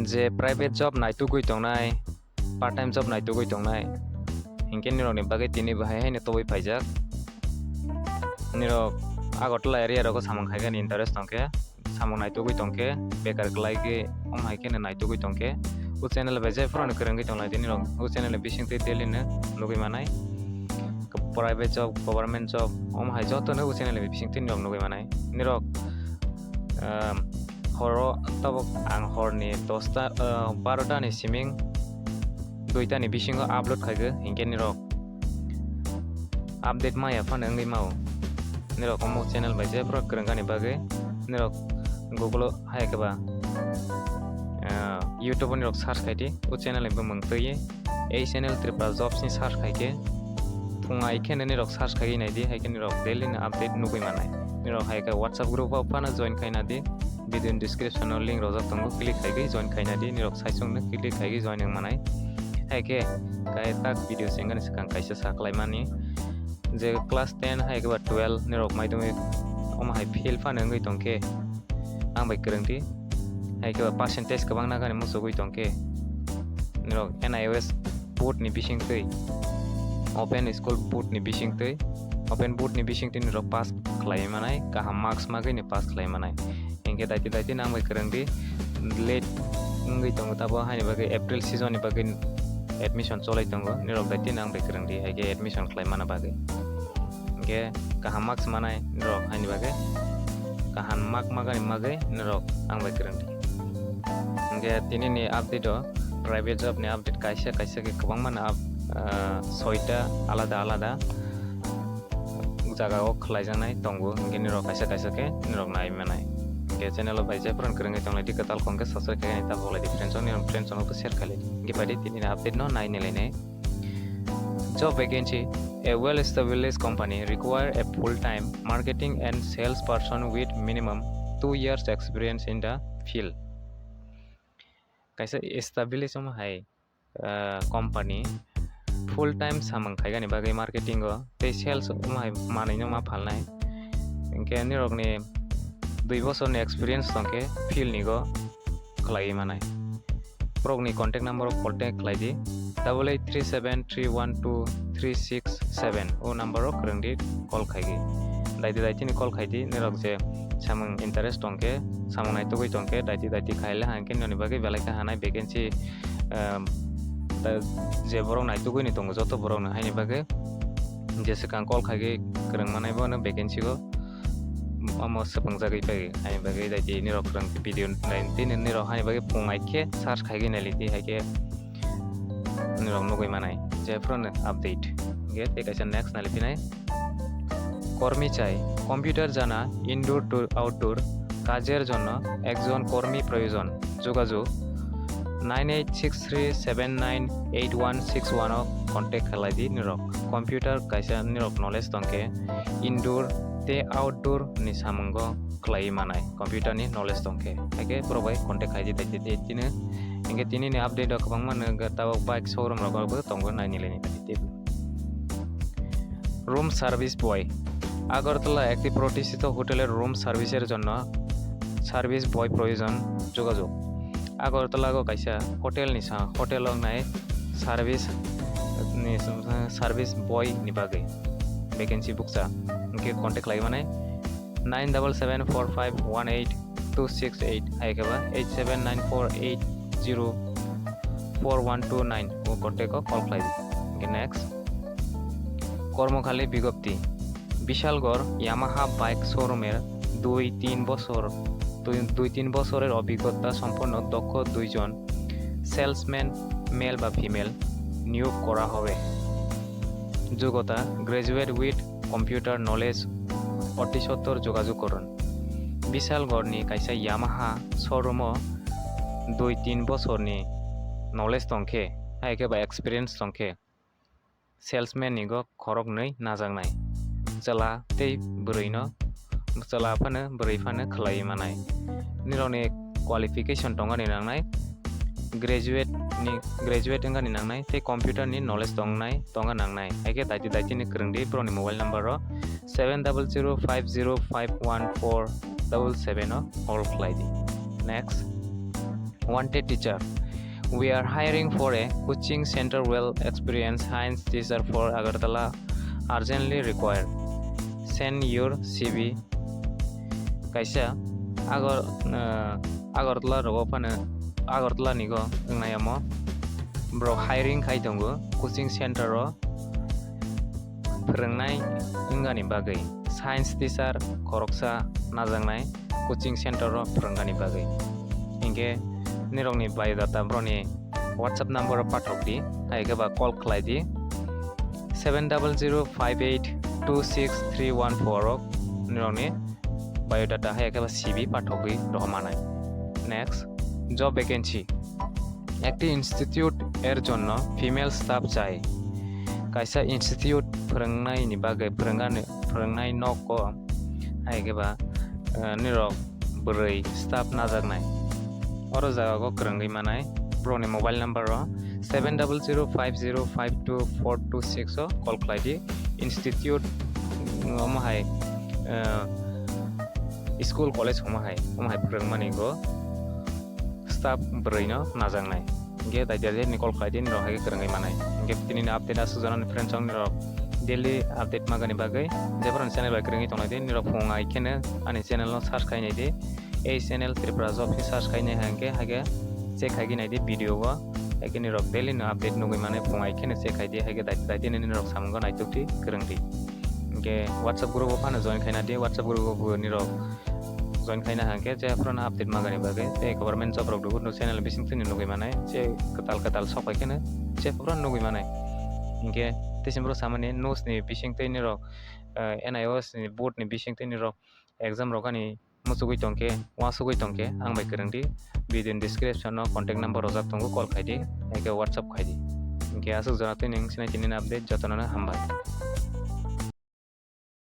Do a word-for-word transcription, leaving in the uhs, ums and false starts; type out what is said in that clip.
Je private job naitugwi tongnai, part time job naitugwi tongnai, hinkhe nirokni bagwi tini bo hai haino tobwi phaijak. Nirok Agartala area rogo samung khaigani interest tongkhe, samung naitugwi tongkhe, bekar kwlaigwi omo hai kheno naitugwi tongkhe, o channel bai jephuru kwrwngwi tonglaidi nirok, o channel bisingtwi daily no nugwi manai. Private job, government job, omo hai jotono o channel ni bisingtwi nirok nugwi manai. Nirok, um, horo tabuk ang horni dosta, uh, barota ni siming duita ni bisingo upload khaigo, hinkhe nirok update maya phano wngwi mao. Nirok omo channel bai jephuru kwrwngani bagwi nirok Google o hai khe ba, ah, YouTube o nirok search khai di, o channel ni bumung twi ei channel Tripura Jobs ni search khai khe, phung ai khe nirok search khai nai di, hai khe nirok daily ni update nugwi manai. Nirok hai khe WhatsApp group o phano join khai na di, video ni description o link rojak tongo, click khai gwi join khai na di, nirok saichung no click khai gwi join wng manai. Hai khe kai tak video se wngani swkang kaisa sa khlai mani je class ten hai khe ba twelve nirok mai tongwi omo hai fail phano wngwi tongkhe ang bai kwrwng di, hai khe ba percentage kwbang nagani muchugwi tongkhe nirok N I O S board ni bisingtwi, open school board ni bisingtwi, open board ni bisingtwi nirok pass khlai manai, kaham marks magwi ni pass khlai manai. Hinkhe daiti daiti nang bai kwrwng di, late wngwi tongo tabo, haini bagwi April season ni bagwi admission cholai tongo, nirok daiti nang bai kwrwng di, hai khe admission khlai mana bagwi. Hinkhe kaham marks manai nirok haini bagwi, kaham mark magani magwi nirok ang bai kwrwng di. Hinkhe tini ni update o private job ni update kaisa kaisa khe kwbangma no up-, ah, soita alada alada jaga o khlaijaknai tongo, hinkhe nirok kaisa kaisa khe nirok nai manai. Hinkhe channel o bai jephuru kwrwngwi tonglai di, kwtal kong khe subscribe khe ta bolai di friends o, nirok friends o share khlai di. Hinkhe bai di tini ni update no nai nilai nai. Job vacancy, a well established company require a full time marketing and sales person with minimum two years experience in the field. Kaisa established omo hai, ah, company full time samung khaigani bagwi marketing o tei sales omo hai manwi no ma phalnai. Hinkhe nirokni dui bosorni experience tongkhe field ni go khlaiwi manai. Borokni contact number o contact khlai di, double eight three seven three one two three six seven, o number o kwrwng di call khai di. Daiti daiti ni call khai di, nirok je samung interest tongkhe, samung naitugwi tongkhe, daiti daiti khai le hangkhe nini bagwi belai khe hanai vacancy, um, ta-, je borok naitugwi ni tongo joto borok no haini bagwi je swkang call khai gwi kwrwng manai bo no vacancy o omo swpang jagwi pai. Haini bagwi daiti nirok kwrwng video nai tini nirok haini bagwi phung ai khe search khai gwi nai lidi, hai khe nirok nugwi manai jephuru no update. Ge tei kaisa next nai liphinai. কর্মী চাই, কম্পিউটার জানা, indoor two outdoor কাজের জন্য একজন কর্মী প্রয়োজন। যোগাযোগ nine eight six three seven nine eight one six one o contact khlai di nirok. Computer kaisa nirok knowledge tongkhe indoor tei outdoor ni samungo khlaiwi manai computer ni knowledge tongkhe. Haikhe borok bai contact khai di, daiti daiti no. Hinkhe tini ni update o kwbangma no tabuk bike showroom rogo bo tongo, nai nilai ni. Room service boy. Agartala একটি প্রতিষ্ঠিত হোটেলের রুম সার্ভিসের জন্য সার্ভিস বয় প্রয়োজন, যোগাযোগ। Agartala o kaisa hotel ni sa, hotel o wngnai service ni, service boy ni bagwi vacancy bukcha, hinkhe contact khlai manai nine double seven four five one eight two six eight, hai khe ba eight seven nine four eight zero four one two nine o contact o call khlai di. Hinkhe next, কর্মখালি বিজ্ঞপ্তি। Bishalgarh Yamaha bike শোরুমের দুই তিন বছর, দুই, দুই তিন বছরের অভিজ্ঞতা সম্পন্ন দক্ষ দুইজন সেলসম্যান, মেল বা ফিমেল, নিয়োগ করা হবে। যোগ্যতা, graduate with computer knowledge, অতি সত্বর যোগাযোগ করুন। Bishalgarh ni kaisa Yamaha showroom o dui tin bosorni knowledge tongkhe, hai khe ba experience tongkhe, salesman ni go khoroknwi najaknai, chwla tei bwrwino, chwla phano bwrwi phano khwlaiwi manai. Nirokni qualification tongani nangnai, graduate ni, graduate wngani nangnai tei computer ni knowledge tongnai, tonga nangnai. Hai khe daiti daiti ni kwrwng di borokni mobile number o seven double zero five zero five one four double seven o call khlai di. Next. Wanted teacher. We are hiring for a coaching center well experienced science teacher for Agartala. Urgently required. Send your C V. Kaisa Agor, uh, Agartala rogo phano Agartala ni go wngnai amo. Bro hiring khai tongo coaching center o phwrwngnai wngani bagwi science teacher khoroksa najaknai coaching center o phwrwngani bagwi. Hinkhe nirokni biodata broni WhatsApp number o pathok di, hai khe ba call khlai di seven double zero five eight two six three one four o nirokni biodata hai khe ba C V pathogwi rohor manai. Next, job vacancy. একটি ইনস্টিটিউট এর জন্য female staff চাই। Kaisa institute phwrwngnai ni bagwi phwrwngnani phwrwngnai nok o hai khe ba, eh, nirok bwrwi staff najaknai. Oro jaga o kwrwngwi manai. Borokni mobile number o seven double zero five zero five two four two six o call khlai di. Institute, mm, omo hai, eh, school college omo hai, omo hai phwrwngmani go staff bwrwi no najaknai. Hinkhe daidi daidi ni call khlai di, nirok hai khe kwrwngwi manai. Hinkhe tini ni update aswk jora ni friends, ang nirok daily update magani bagwi je phano channel bai kwrwngwi tongnai di, nirok phung ai kheno ani channel no search khainai di. Ei channel Tripura Job khe search khainai hai khe, hai khe check khai nai di video o. Hai khe nirok daily no update nugwi manai, phung ai kheno check khai di, hai khe daidi daidi ni nirok samung no naituk di, kwrwng di. Hinkhe WhatsApp group o phano join khaina di, WhatsApp group o bo nirok join khaina hwnkhe je phano update magani bagwi tei government job rok rwgwi no channel bising twi nugwi manai, je kwtal kwtal sok pai kheno je phano nugwi manai. Hinkhe tei sini bro samani news ni bising twi nirok, eh, N I O S ni board ni bising twi nirok exam rok ani muchugwi tongkhe, uansugwi tongkhe ang bai kwrwng di. Video ni description o contact number rojak tongo, call khai di, hai khe WhatsApp khai di. Hinkhe aswk jora twi nwng sinai tini update jotono no hambai.